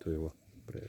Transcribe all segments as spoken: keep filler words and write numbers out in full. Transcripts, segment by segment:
Tô eu a pré.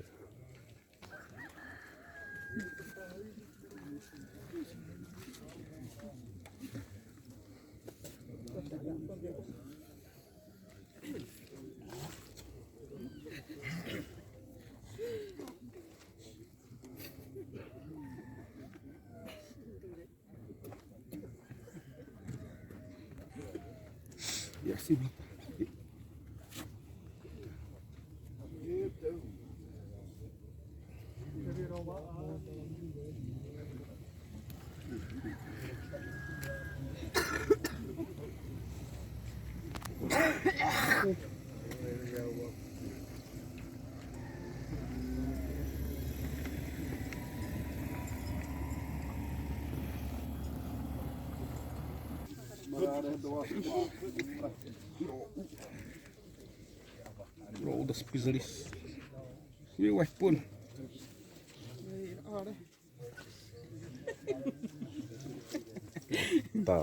Bro, das pisalis. Ih, wah pun. Tá.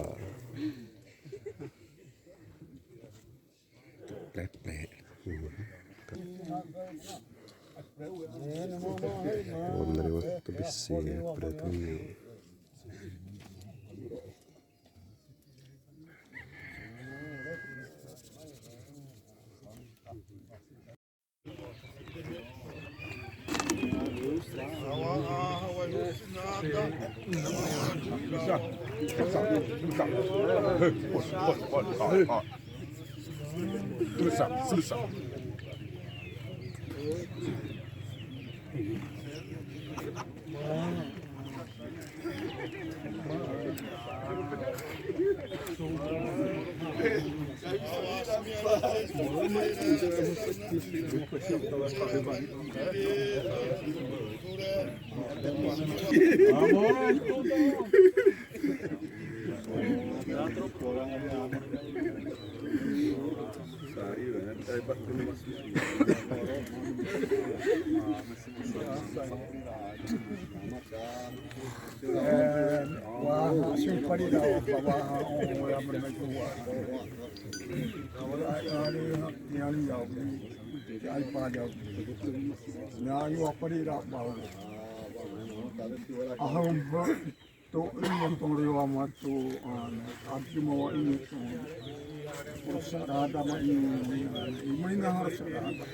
Plé, plé. Wandri waktu bisi, plé tuh. Tô ĩma tô ré wa ma tô, ãne, ãne, tô. Rosa'rata ma ĩma, ĩma na rosa'rata.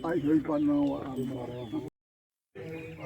Ai, hâiba na wa ãma.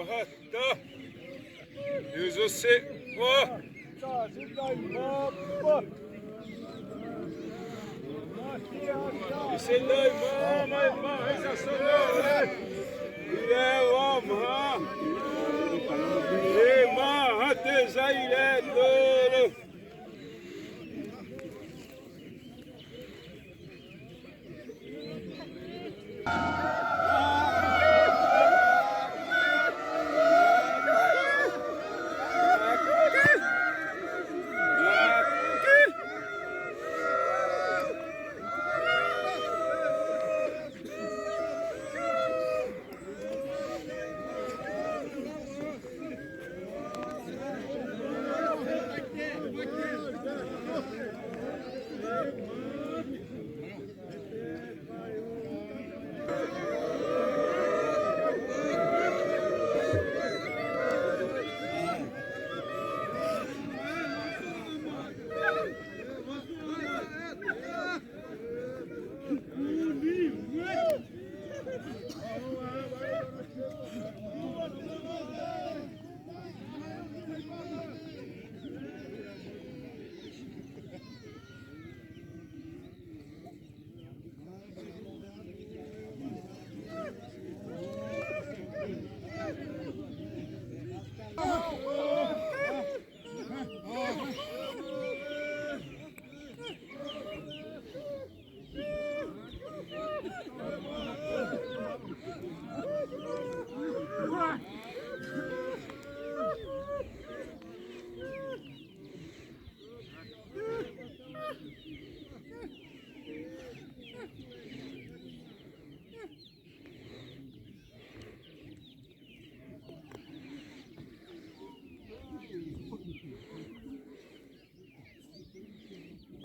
ma hã ta. Io zô sema. Ise daima, ma, ma, esa solo, eh. Ire wa ma. E ma, hã te za ire dolo.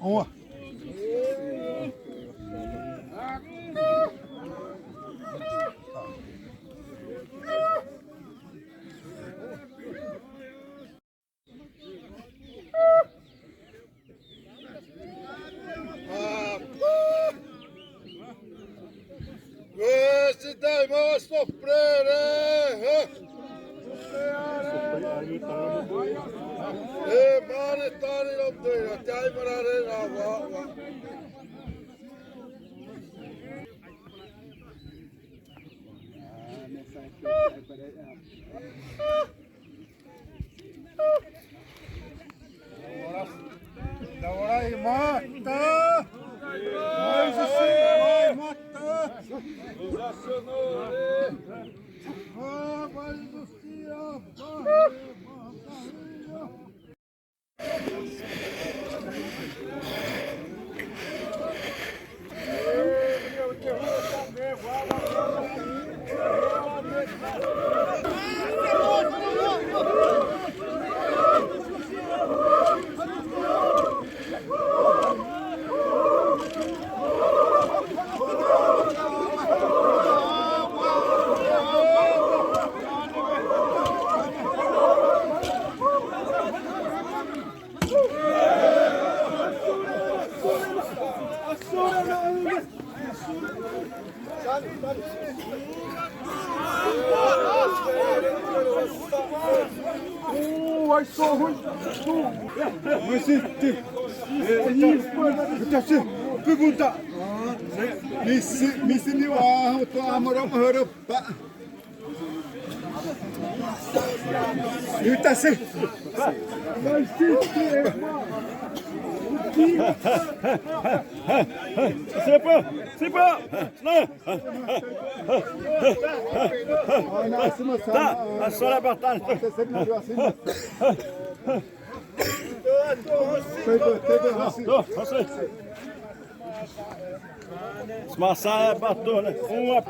Õ. Dawara imata. Mãe Justina, imata. Ah, Mãe Justina. Ai, sô ruim. Mas se te. Tá se. Pergunta. Misi, misi ni wa, tô amor, amor, pa. Ita se. Sipa, sipa. Tá, a senhora é batata. Smasa é batata, né? Uma.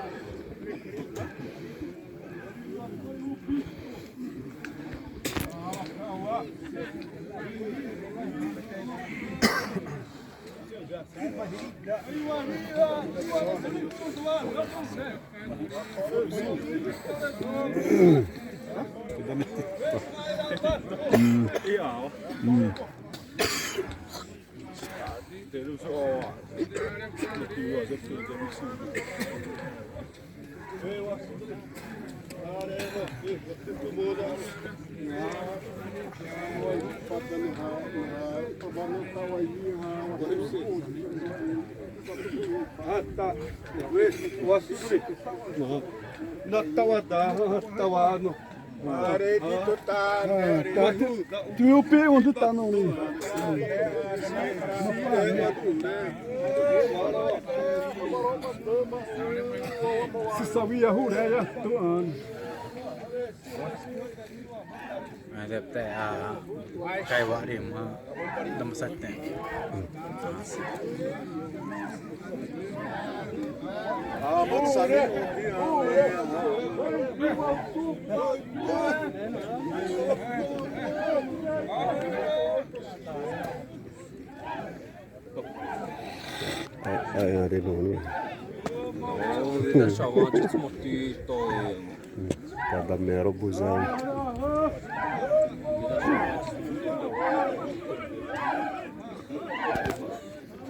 Hã, tá. Wasuri. Hã. Na tawada, hã, tawano. Aré di tô ta, aré di tô ta. Tuiupi onde tá não li. Sisawia hureia tô an. Deve ter a caivarima da masate. Ah, vamos saber. Ai, ai, ai, não, não. Não, ele tá chavando, esse motito, eh. Tá da mero buzão.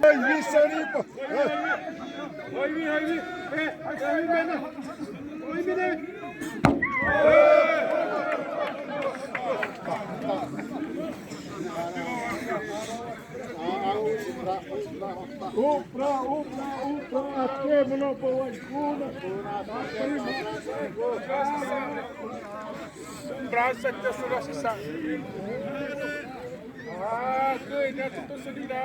Ai, isso aí, pô. Ai, ai, ai, ai, ai, ai, ai, ai. Upra, upra, upra, ake mno po wa kuna. Brasa te sura sisa. Ah, ke ina to sura.